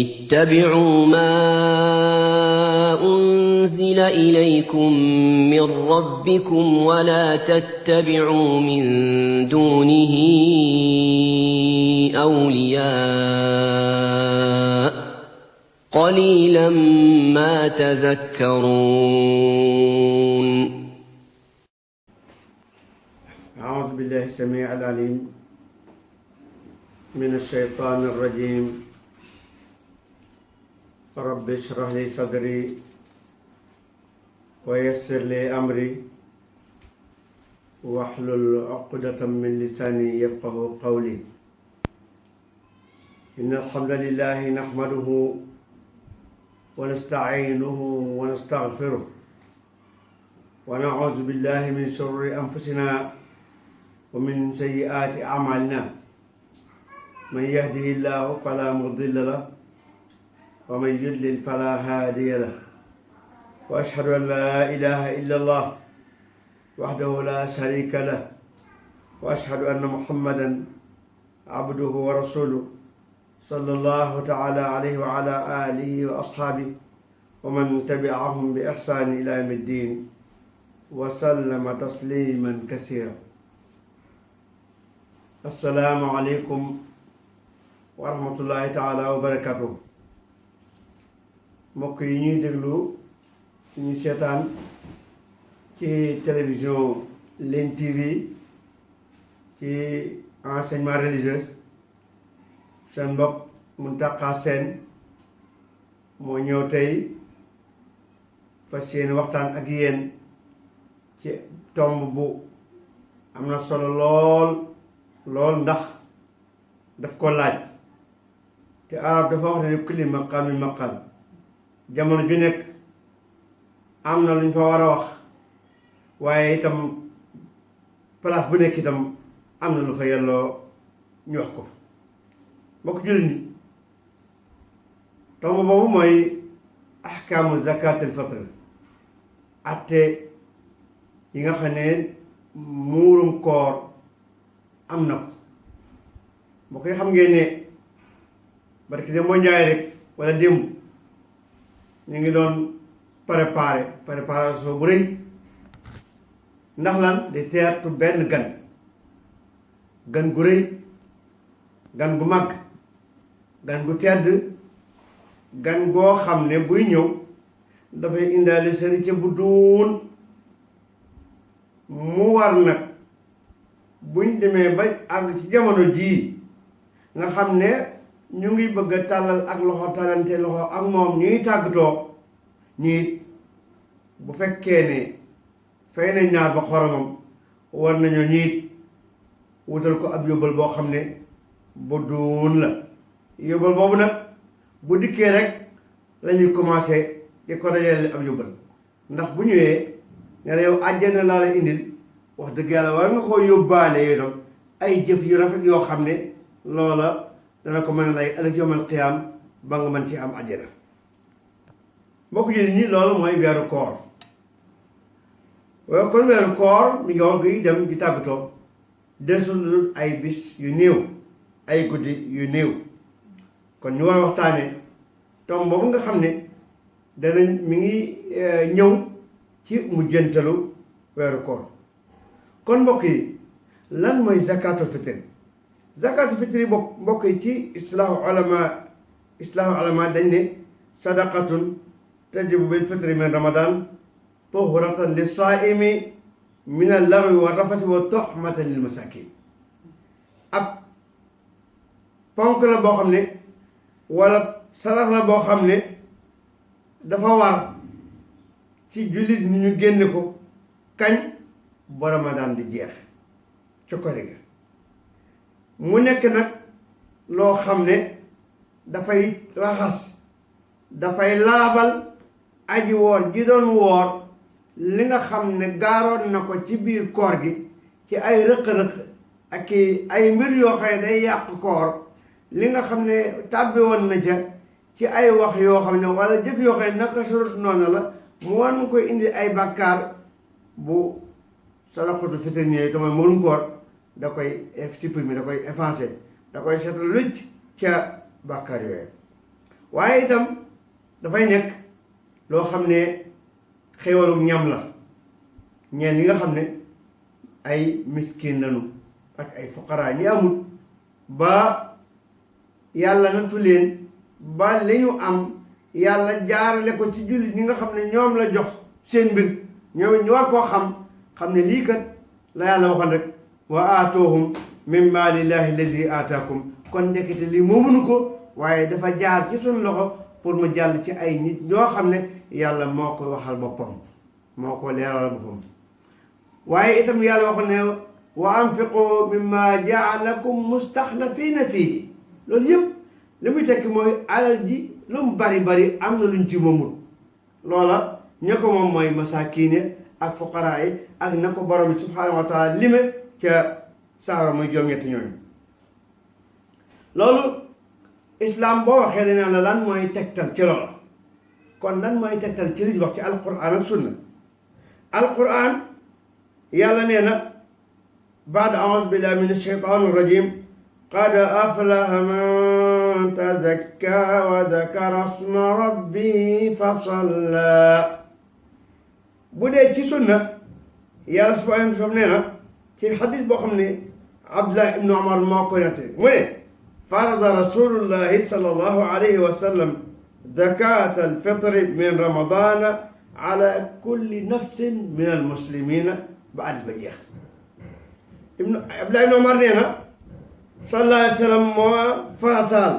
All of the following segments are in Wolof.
اتَّبِعُوا مَا أُنزِلَ إِلَيْكُم مِّن رَّبِّكُمْ وَلَا تَتَّبِعُوا مِن دُونِهِ أَوْلِيَاءَ ۗ قَلِيلًا مَّا تَذَكَّرُونَ أعوذ بالله السميع العليم من الشيطان الرجيم رب اشرح لي صدري ويسر لي أمري واحلل عقدة من لساني يفقه قولي إن الحمد لله نحمده ونستعينه ونستغفره ونعوذ بالله من شرور أنفسنا ومن سيئات أعمالنا من يهده الله فلا مضل له ومن يضلل فلا هادي له وأشهد أن لا إله إلا الله وحده لا شريك له وأشهد أن محمدا عبده ورسوله صلى الله تعالى عليه وعلى آله وأصحابه ومن تبعهم بإحسان إلى يوم الدين وسلم تسليما كثيرا. السلام عليكم ورحمة الله تعالى وبركاته. mbokk yi ñuy déglu ñu seetaan ci télévision Lene TV ci enseignement religieux seen mbokk Mountakha Sène moo ñëw tey fas yéene waxtaan ak yéen ci tomb bu am na solo lool ndax daf ko laaj te arab dafa wax ne kulli maqaamin maqaal jamono ju nekk am na lu ñu fa war a wax waaye itam place bu nekk itam am na lu fa yelloo ñu wax ko fa mbokk jullit ñi tomb boobu mooy ahkaamu zakatul fitr atte yi nga xam ne muurum koor am na ko mbokk yi xam ngeen ne barki de moo njaay rek wala démb ñu ngi doon préparation bu rëy ndax lan di teertu benn gan gu rëy gan gu mag gan gu tedd gan goo xam ne buy ñëw dafay indaale sëriñ bu duun mu war nag buñ demee ba àgg ci jamono jii nga xam ne ñu ngi bëgg a tàllal ak loxo tàllante loxo ak moom ñuy tàggatoo ñii bu fekkee ne fay nañ naar ba xoromam war nañoo ñiit wutal ko ab yóbbal boo xam ne bu duun la yóbbal boobu nag bu dikkee rek lañuy commencé di ko dajale ab yóbbal ndax bu ñëwee ne la yow àjjana laa la indil wax dëgg yàlla war nga koo yóbbaale yow ay jëf yu rafet yoo xam ne loola dana ko mën a lay ëllëg yawmal qiyaam ba nga mën ci am àjjana mbokk ji ñi loolu mooy weeru koor waaye kon weeru koor mi ngi wax gi dem di tàggatoo desul ay bis yu néew ay guddi yu néew kon ñu war a waxtaane tom boobu nga xam ne danañ mi ngi ñëw ci mujjantalu weeru koor kon mbokk yi lan mooy zakatul fitr zakatul fitr yi mbokk yi ci islaahu ulama dañ ne sadaqatun tajibu bil fitri min ramadan tuhuratan li saaimi min al-lagwi wa rafasi wa tuhmatan lil masakin ab ponk la boo xam ne wala sarax la boo xam ne dafa war ci jullit ñi ñu génne ko kañ ba ramadan di jeex ca kori ga mu nekk nag loo xam ne dafay raxas dafay laabal aji woor ji doon woor li nga xam ne gaaroon na ko ci biir koor gi ci ay rëq-rëq ak ay mbir yoo xam ne day yàq koor li nga xam ne tàbbi woon na ca ci ay wax yoo xam ne wala jëf yoo xam ne naka surut noonu la mu war mu koy indi ay bàkkaar bu sadaqatu fitr ñëwee te mooy murum koor da koy supprimer da koy effacer da koy seetal lucc ca bàkkaar yooyu waaye itam dafay nekk loo xam ne xéwalu ñam la ñeen ñi nga xam ne ay miskin lañu ak ay fuqaraa ñi amul ba yàlla nattu leen ba li ñu am yàlla jaarale ko ci jullit ñi nga xam ne ñoom la jox seen mbir ñoom ñu war koo xam ne lii kat la yàlla waxoon rek wa aatoohum min maalillahi alladi aataakum kon ndekete lii moo mënu ko waaye dafa jaar ci suñu loxo pour mu jàll ci ay nit ñoo xam ne yàlla moo ko waxal boppam moo ko leeral boppam waaye itam yàlla waxoon ne wa anfiqu mimma jaalakum mustaxlafiina fii loolu yëpp li muy tekki mooy alal ji lu mu bari am na luñ ci moomul loola ña ko moom mooy masaakiine ak fuqaraa yi ak na ko borom bi subhaanahu wa taala lime ca saara muy juróom-ñetti ñooñu loolu islam boo waxee dañu la lan mooy tegtal ci loolu kon lan mooy tegtal ci liñ wax ci alquran ak sunna alquran yàlla nee na baada auzu billahi min ashaytaani rajim qad aflaha man tazakka wa dakara asma rabbihi fa salla bu dee ci sunna yàlla subhaanahu wa taala nee na ci xadis boo xam ne Abdullah ibnu Umar moo ko nettali mu ne farada rasulullahi sallallahu alayhi wa sallam zakata alfitri min ramadana ala kulli nafsin min almuslimina ba addis ba jeex Abdullah ibnu Umar nee na sallallahu alayhi wa sallam moo farataal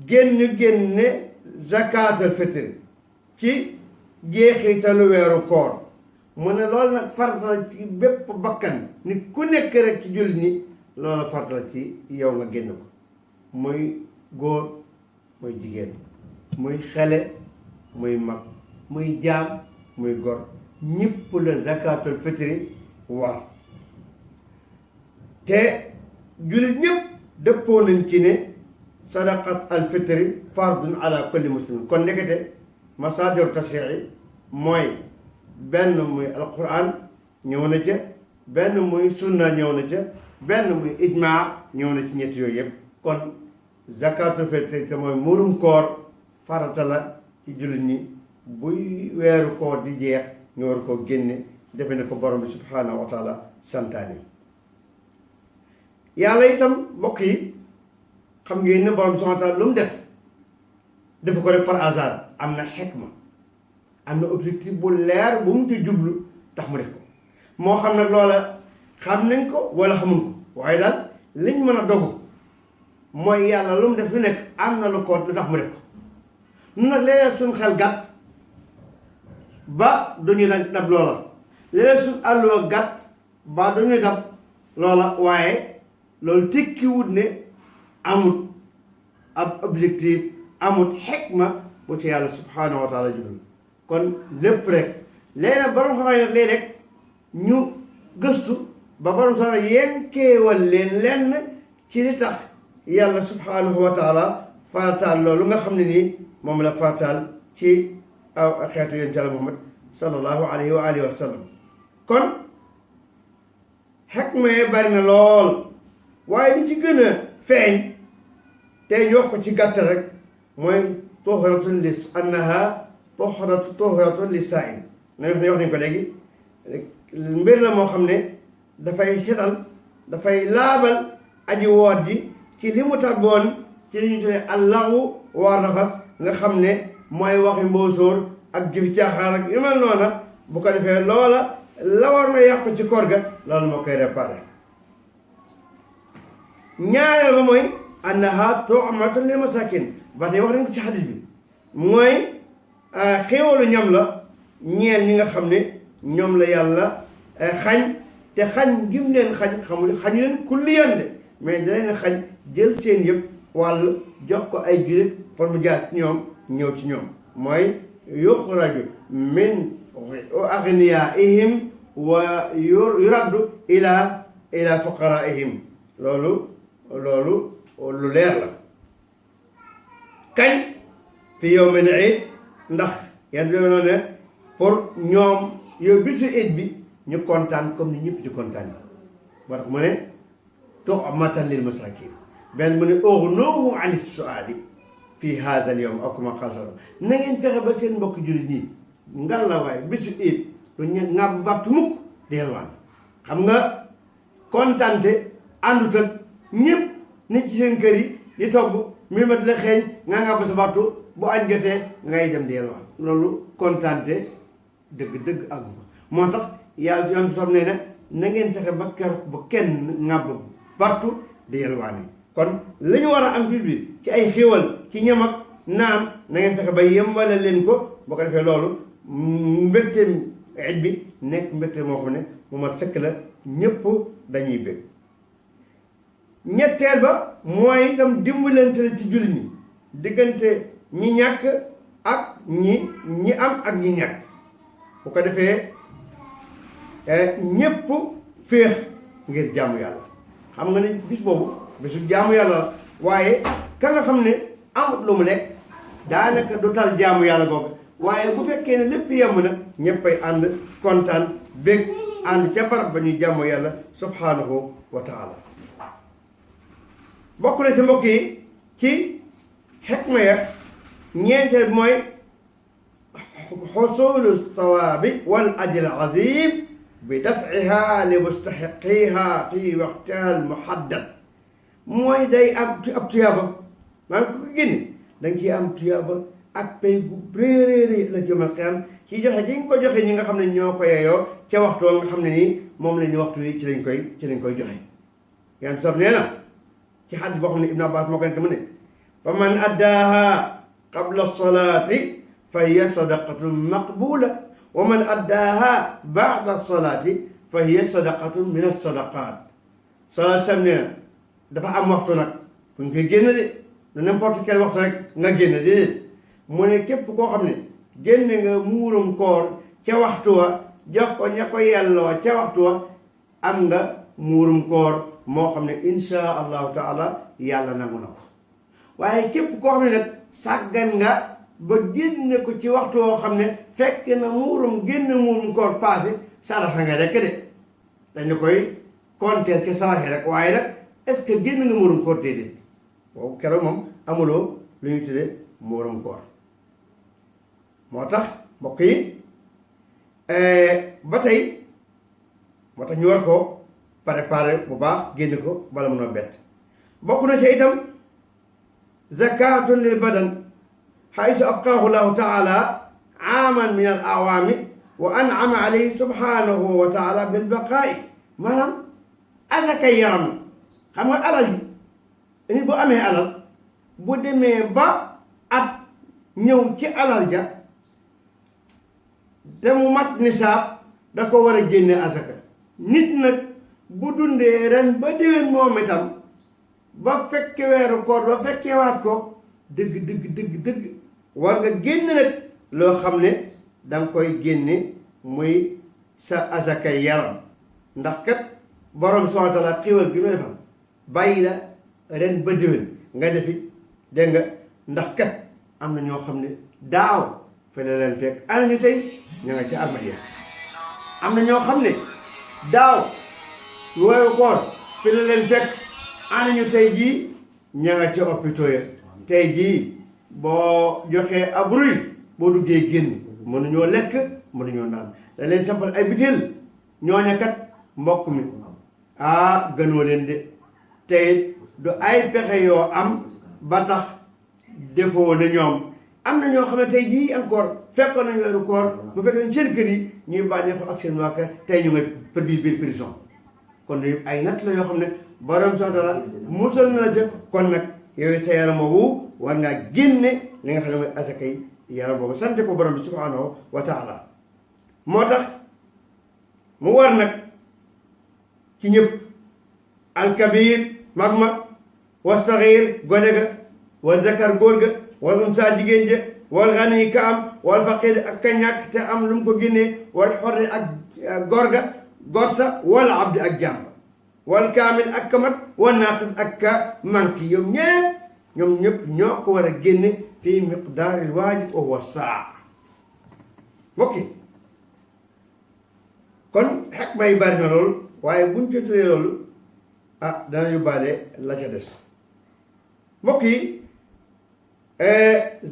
génne zakat alfitri ci jeexitalu weeru koor mu ne loolu nag farata la ci bépp bakkan nit ku nekk rek ci jullit ñi loolu farata la ci yow nga génn ko muy góor muy jigéen muy xale muy mag muy jaam muy gor ñëpp la zakatul fitri war te jullit ñëpp dëppoo nañ ci ne sadaqat al fitri fardun ala kulli muslim kon nekkete masaadir tashri'i mooy benn muy alquran ñëw na ca benn muy sunna ñëw na ca benn muy ijmaa ñëw na ci ñett yooyu yëpp kon zakatul fitri te mooy murum koor farata la ci jullit ñi buy weeru koor di jeex ñu war koo génne defe ne ko borom bi subhaanahu wa taala santaani yàlla itam mbokk yi xam ngeen ne borom bi subhaanahu wa taala lu mu def ko rek par hasard am na xikma am na objectif bu leer bu mu ci jublu tax mu def ko moo xam nag loola xam nañ ko wala xamuñ ko waaye daal liñ mën a dogu mooy yàlla lu mu def lu nekk am na lu ko lu tax mu def ko nun nag léeg-léeg suñ xel gàtt ba duñu dab loola léeg-léeg suñ àlloo gàtt ba duñu dab loola waaye loolu tekkiwut ne amut ab objectif amut xikma bu ci yàlla subhaanahu wa taala jublu kon lépp rek léegi nag borom xam-xam nag léeg-léeg ñu gëstu ba borom sax yenkeewal leen lenn ci li tax yàlla subhaanahu wa taala farataal loolu nga xam ne nii moom la farataal ci aw xeetu yonent Yàlla Muhammad sallallahu alayhi wa alihi wa sallam kon xikma yi bari na lool waaye li ci gën a feeñ tey ñu wax ko ci gàttal rek mooy tuhuratun lis annaha tuhuratun lis saa'im na wax nañ ko léegi mbir la moo xam ne dafay setal dafay laabal aji woot ji ci li mu tàggoon ci li ñu tuddee allahu wa rafas nga xam ne mooy waxi mboosóor ak jëf caaxaan ak yu mel noona bu ko defee loola la war na yàqu ci koor ga loolu moo koy réparé ñaareel ba mooy annaha tu'matun lil masakin ba tey wax nañ ko ci xadis bi mooy xéewalu ñam la ñeel ñi nga xam ne ñoom la yàlla xañ te xañ gim leen xañu leen kulliyan de mais da leen xañ jël seen yëf wàll jox ko ay jullit pour mu jaar ci ñoom ñëw ci ñoom mooy yuxraju min agniyaihim wa yuraddu ila fuqaraihim loolu lu leer la kañ fi yawmin iid ndax yan bi noonu ne pour ñoom yow bisu iid bi ñu kontaan comme ni ñëpp di kontaan moo tax mu ne tu'matan lil masakin benn mu ne ughnuhum ani su'ali fii haada al yawm aw kama qaala sallam na ngeen fexe ba seen mbokk jullit nii ngal la waaye bisu iid du ŋàbb bàttu mukk di yalwaan xam nga kontante àndut ak ñëpp nit ci seen kër yi di togg mbir ma di la xeeñ nga ŋàbb sa bàttu bu añ jotee ngay dem di yalwaan loolu kontante dëgg-dëgg àggu fa moo tax yàlla yoon sam nee na ngeen fexe ba keroog ba kenn ŋàbb bàttu di yalwaan yi kon li ñu war a am bi ci ay xéwal ci ñam ak naan na ngeen fexe ba yembale leen ko boo ko defee loolu mbégteem eid bi nekk mbégte moo xam ne mu mat sëkk la ñëpp dañuy bég ñetteel ba mooy itam dimbalante la ci jullit ñi diggante ñi ñàkk ak ñi am ak ñi ñàkk bu ko defee ñëpp féex ngir jaamu yàlla xam nga ne bis boobu bisu jaamu yàlla la waaye ka nga xam ne amut lu mu lekk daanaka du tal jaamu yàlla googu waaye bu fekkee ne lépp yemb na ñëppay ànd kontaan bég ànd ca barab ba ñuy jaamu yàlla subhanahu wa taala bokk na ci mbokk yi ci xikma ya ñeenteel mooy xusulu sawaabi wal ajr azim bi dafciha li mustaxiqiha fi waqtiha al muhaddad mooy day am ab tuyaaba maanaam ku ko génne da nga ciy am tuyaaba ak pay gu réeréeri la jëmal xiyam ci joxe ji nga ko joxe ñi nga xam ne ñoo ko yeyoo ca waxtu nga xam ne nii moom la ñu waxtu yi ci lañ koy joxe yan sab nee na ci xadis boo xam ne Ibn Abbas moo ko nekk mu ne fa man addaaha qabla salaati fa hiya sadaqatun maqbula wa man addaaha baada salaati fa hiya sadaqatun min as-sadaqaat salaat sam nee na dafa am waxtu nag fu ñu koy génn de du n'importe quel waxtu rek nga génn déedéet mu ne képp koo xam ne génne nga muurum koor ca waxtu wa jox ko ña ko yelloo ca waxtu wa am nga muurum koor moo xam ne insha allahu taala yàlla nangu na ko waaye képp koo xam ne nag sàggan nga ba génne ko ci waxtu woo xam ne fekk na génn muurum koor passé saraxa nga rek de dañu koy compter ci saraxe rek waaye nag est-ce que génn nga muurum koor déedéet boobu keroog moom amuloo lu ñu tuddee muurum koor moo tax mbokk yi ba tey moo tax ñu war ko préparer bu baax génn ko bala mun a bett bokk na ci itam zakatun lil badan xaysu abqaahu llahu taala aaman min al awaami wa an'ama alayhi subhanahu wa taala bil baqaa'i maanaam asakay yaram xam nga alal yi nit bu amee alal bu demee ba at ñëw ci alal ja te mu mat nisaab da ko war a génne asaka nit nag bu dundee ren ba déwén moom itam ba fekke weeru koor ba fekke waat ko dëgg war nga génne nag loo xam ne danga koy génne muy sa asaka yaram ndax kat borom subhaanahu wa taala xiiwal gi mu defal bàyyi la ren ba déwén nga defi dégg nga ndax kat am na ñoo xam ne daaw fe la leen fekk ana ñu tey ña nga ca armée am na ñoo xam ne daaw weeru koor fi la leen fekk ana ñu tey jii ña nga ca hôpitaux ya tey jii boo joxee ab ruy boo duggee génn mënuñoo lekk mënuñoo naan da leen sampal ay butéel ñooña kat mbokk mi gënoo leen de tey du ay pexe yoo am ba tax defoo na ñoom am na ñoo xam ne tey jii encore fekkoon nañu weeru koor bu fekk nañ seen kër yi ñuy bànneexu ak seen waa kër tey ñu nga biir prison kon ay natt la yoo xam ne borom subhaanahu wa taala musal na la ca kon nag yooyu sa yaram boobu war ngaa génne li nga xam ne mooy asakay yaram boobu sante ko borom bi subhaanahu wa taala moo tax mu war nag ci ñëpp alkabir mag ma wa saxiir gone ga wa zakar góor ga wal unsa jigéen ja wal xani ka am wal faqir ak ka ñàkk te am lu mu ko génnee wal xorri ak góor ga gorsa wal abdi ak jàmm wal kaamil ak kamat wal naaqis ak ka manki ñoom ñëpp ñoo ko war a génne fii miqdaaril waajib wa huwa saa mbokk yi kon xekk may bari na loolu waaye buñ ci tëlee loolu dana yóbbaale la ca des mbokk yi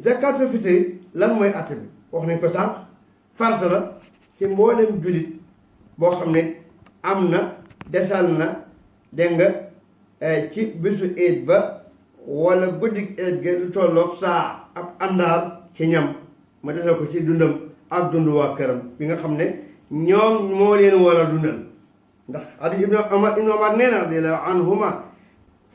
zakatul fitri lan mooy àtte bi wax nañ ko sànq farata la ci mboolem jullit boo xam ne am na desal na dégg nga ci bisu eid ba wala guddik eid ga lu tolloog saa ab àndaar ci ñam ma desal ko ci dundam ak dund waa këram bi nga xam ne ñoom moo leen war a dundal ndax hadis ibnu Umar nee na radiyallahu anhuma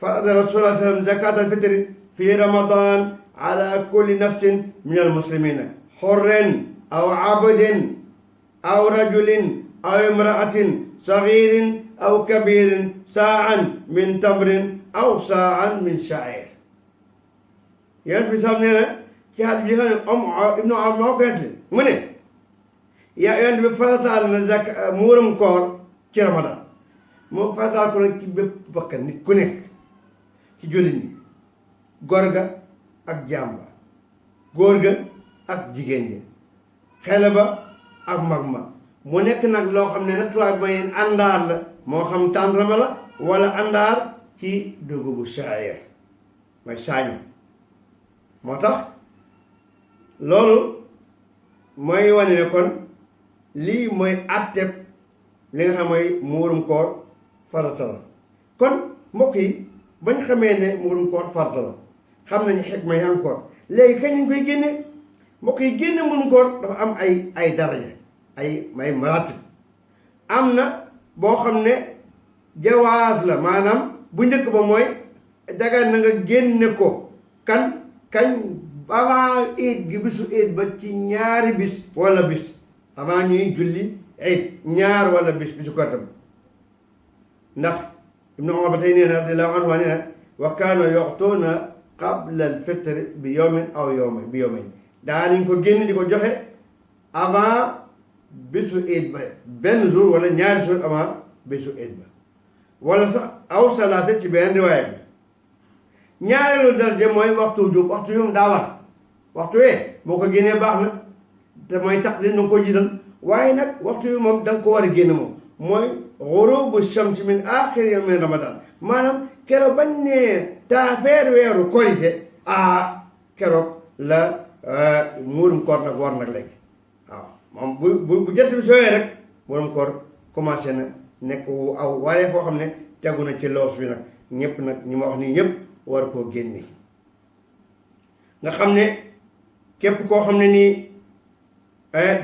farada rasulullah sallam zakat al fitri fi ramadan ala kulli nafsin min al muslimina xurrin aw abdin aw rajulin aw imraatin sagirin aw kabirin saan min tamrin aw saan min sha'ir yonent bi sax nee na ci hadis bi xam ne ibnu Umar moo ko nettali mu ne yonent bi farataal na muuram koor ci ramadan moom farataal ko nag ci bépp bakkan nit ku nekk ci jullit ñi góor ga ak jaam ba góor ga ak jigéen ñi xele ba ak mag ma mu nekk nag loo xam ne natuwaay may àndaar la moo xam tàndarma la wala àndaar ci dugubu sha'ir mooy saañu moo tax loolu mooy wane ne kon lii mooy àtteb li nga xam mooy muurum koor farata la kon mbokk yi bañ xamee ne muurum koor farata la xam nañu xikma yi encore léegi kañ lañ koy génne mbokk yi génne muurum koor dafa am ay daraja ay maratib am na boo xam ne jawaaz la maanaam bu njëkk ba mooy dagan na nga génne ko kañ avant iid gi bisu iid ba ci ñaari bis wala bis avant ñuy julli iid ñaar wala bisu kortam ndax ibnu Umar ba tey nee na radiyallahu anhu nee na wa kaanu yu'tuuna qabla al-fitri bi yawmin aw yawmayn daanañ ko génn di ko joxe avant bisu iid ba benn jour wala ñaari jour avant bisu iid ba wala sax aw salaasa ci benn riwaaya bi ñaareelu daraja mooy waxtu jub waxtu yu daa war waxtu wee boo ko génnee baax na te mooy taqdim da nga ko jiital waaye nag waxtu yu moom da nga ko war a génne moom mooy ghurubu shams min aaxiri yawmi ramadan maanaam keroog bañ ne taafeer weeru korite keroog la muurum koor nag war nag léegi waaw moom bu jant bi sooyee rek muurum koor commencé na nekk aw waree foo xam ne tegu na ci loos bi nag ñëpp nag ñi ma wax nii ñëpp war koo génne nga xam ne képp koo xam ne nii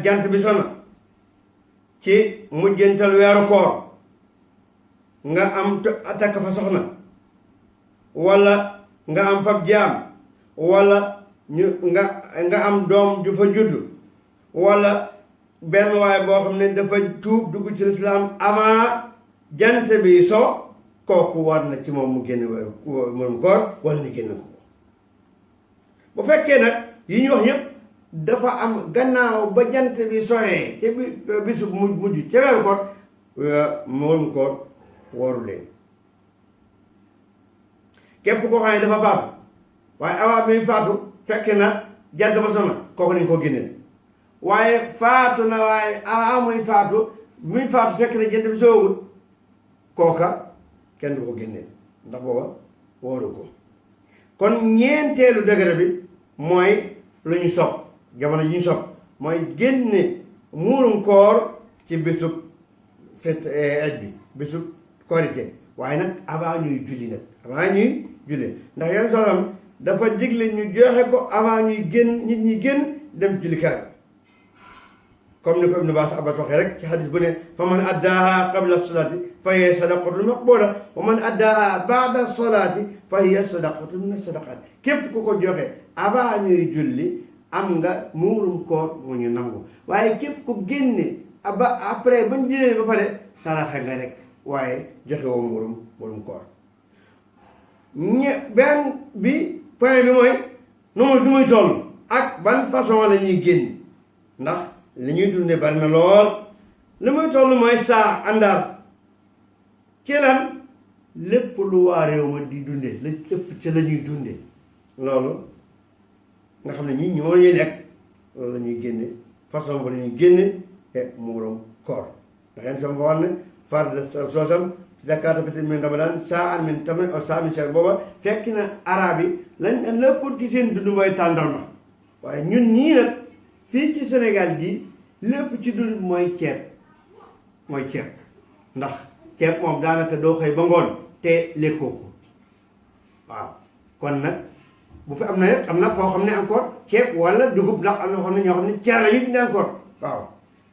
jant bi sona ci mujjantal weeru koor nga am takk fa soxna wala nga am fab jaam wala nga am doom ju fa judd wala benn waaye boo xam ne dafa tuub dugg ci lislaam avant jant bi so kooku war na ci moom mu génn weeru koor wala ñu génn ko bu fekkee nag yi ñu wax yëpp dafa am gannaaw ba jant bi soxee ca bisu mujj ca weeru koor muurum koor wóoru leen képp koo xam ne dafa faatu waaye avant bi faatu fekk na jant ba sona kooku nañ koo génneel waaye faatu na waaye avant muy faatu fekk na jant bi soowul kooka kenn du ko génneel ndax booba wóoru ko kon ñeenteelu degré bi mooy lu ñu sopp jamono ji ñu sopp mooy génne muurum koor ci bisub bi bisub korite waaye nag avant ñuy julli ndax yenn soxam dafa digle ñu joxe ko avant ñuy génn nit ñi génn dem jullikaay comme ni ko Ibn Abbas waxee rek ci xadis bu ne fa man addaaha qabla salaati fa hiya sadaqatun maqbula wa man addaaha baada salaati fa hiya sadaqatun min sadaqaat képp ku ko joxe avant ñuy julli am nga muurum koor mu ñu nangu waaye képp ku génne ba après bañ jullee ba pare saraxa nga rek waaye joxe woo muurum koor benn bi point bi mooy nu muy toll ak ban façon la ñuy génn ndax li ñuy dunde bari na lool li muy toll mooy saa àndaar ci lan lépp lu waa réew ma di dunde la lépp ci la ñuy dunde loolu nga xam ne ñi moo ñuy lekk loolu la ñuy génne façon ba la ñuy génne muurum koor ndax yéen sama wax ne farda soosam zakata fitr min ramadan saa min tamit aw saa min shahrin booba fekk na arab yi lañ léppoon ci seen dund mooy tàndarma waaye ñun ñii nag fii ci Sénégal gi lépp ci dund mooy ceeb ndax ceeb moom daanaka doo xëy ba ngoon te lekkoo ko waaw kon nag bu fi am na foo xam ne encore ceeb wala dugub ndax am na xam ne ñoo xam ne ceeb la ñu dundee encore waaw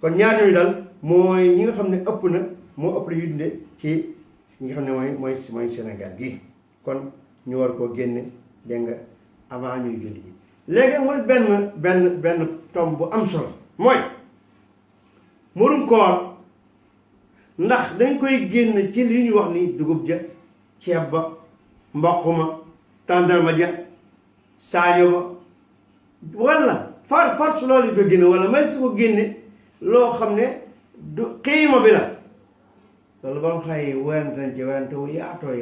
kon ñaar ñooñu daal mooy ñi nga xam ne moo ëpp la ñu dundee ci ñi nga xam ne mooy Sénégal gi kon ñu war koo génne dégg nga avant ñuy julli ji léegi mu ne benn tomb bu am solo mooy murum koor ndax dañ koy génn ci li ñu wax ni dugub ja ceeb ba mboq ma tàndarma ja saaño ba wala far su loolu ñu ko génne wala may su ko génne loo xam ne du xiima bi la loolu ba nga xay werante nañ ci werante wu yaatoo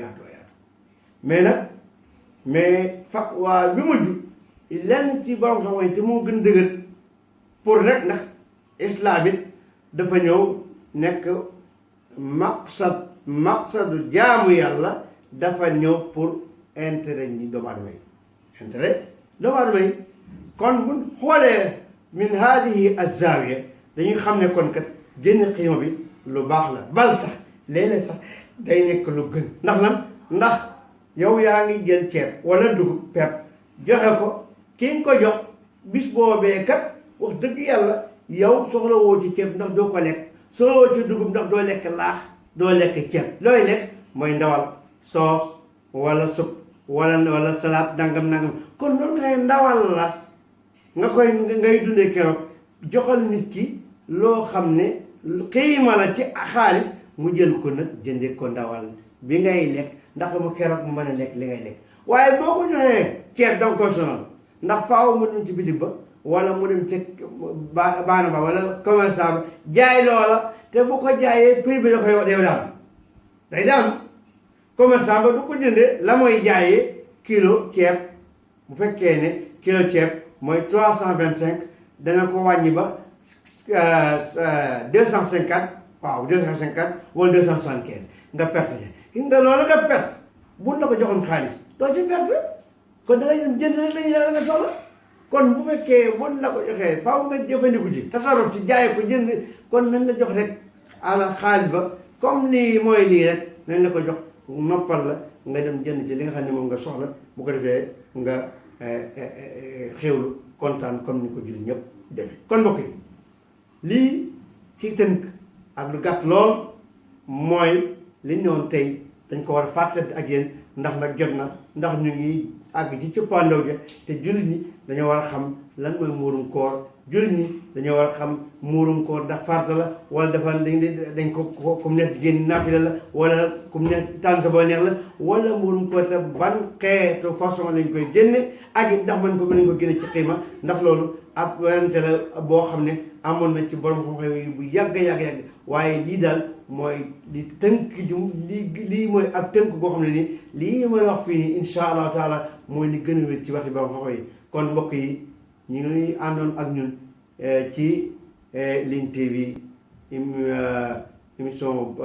mais waa bi mujj lenn ci borom xam-xam te moo gën dëgër pour rek ndax islam it dafa ñëw nekk maqsadu jaamu yàlla dafa ñëw pour intérêt ñi doomu aadama yi kon bu xoolee min hadihi azzawiya dañuy xam ne kon kat génn xiima bi lu baax la bal sax léeg-léeg sax day nekk lu gën ndax lan ndax yow yaa ngi jël ceeb wala dugub pepp joxe ko ki nga ko jox bis boobee kat wax dëgg yàlla yow soxla woo ci ceeb ndax doo ko lekk soxla woo ci dugub ndax doo lekk laax doo lekk ceeb looy lekk mooy ndawal soos wala supp wala salaat nangam kon loolu ngay ndawal la ngay dundee keroog joxal nit ki loo xam ne xiima la ci xaalis mu jël ko nag jënde ko ndawal bi ngay lekk ndax mu keroog mu mën a lekk li ngay lekk waaye boo ko joxee ceeb danga koy sonal ndax faaw mu dem ci bitig ba wala mu dem ci baana ba wala commerçant ba jaay loola te bu ko jaayee prix bi da koy day daan commerçant ba du ko jëndee la mooy jaayee kilo ceeb bu fekkee ne kilo ceeb mooy 325 dana ko wàññi ba 250 waaw 250 wala 275 nga perte ci nga loolu nga perte buñ la ko joxoon xaalis doo ci perte kon da ngay dem jënd rek lañu yàlla nga soxla kon bu fekkee buñ la ko joxee faaw nga jëfandiku ci tasaruf ci jaay ko jënd kon nañ la jox rek ala xaalis ba comme lii mooy lii rek nañ la ko jox noppal la nga dem jënd ci li nga xam ne moom nga soxla bu ko defee nga xéwlu kontaan comme ni ko julli ñëpp defe kon mbokk yi lii ci tënk ak lu gàtt lool mooy li ñu ñëwoon tey dañ ko war a fàttalante ak yéen ndax nag jot na ndax ñu ngi àgg ci cëppaandaw ja te jullit ñi dañoo war a xam lan mooy muurum koor jullit ñi dañoo war a xam muurum koor ndax farata la wala dafa dañ ko kum nekk jigéen naafila la wala kum nekk tànn sa boo neex la wala muurum koor te ban xeetu façon lañ koy génne ak it ndax mën nañ ko génne ci xiima ndax loolu ab werante la boo xam ne amoon na ci borom xam-xam yi bu yàgg waaye lii daal mooy li tënk lii mooy ab tënk boo xam ne nii lii may wax fii nii insha allahu taala mooy li gën a wér ci waxi borom xam-xam yi kon mbokk yi ñu ngi àndoon ak ñun ci Lune TV émission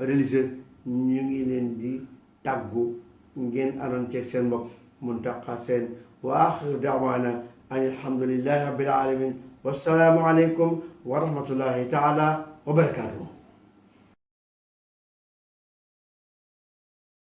religieuse ñu ngi leen di tàggu ngeen àndoon ceeg seen mbokk Mountakha Sène wa axiru daawaana an alhamdulillahi rabbil alamin wassalaamu aleykum wa rahmatullahi taala wa barakatuhu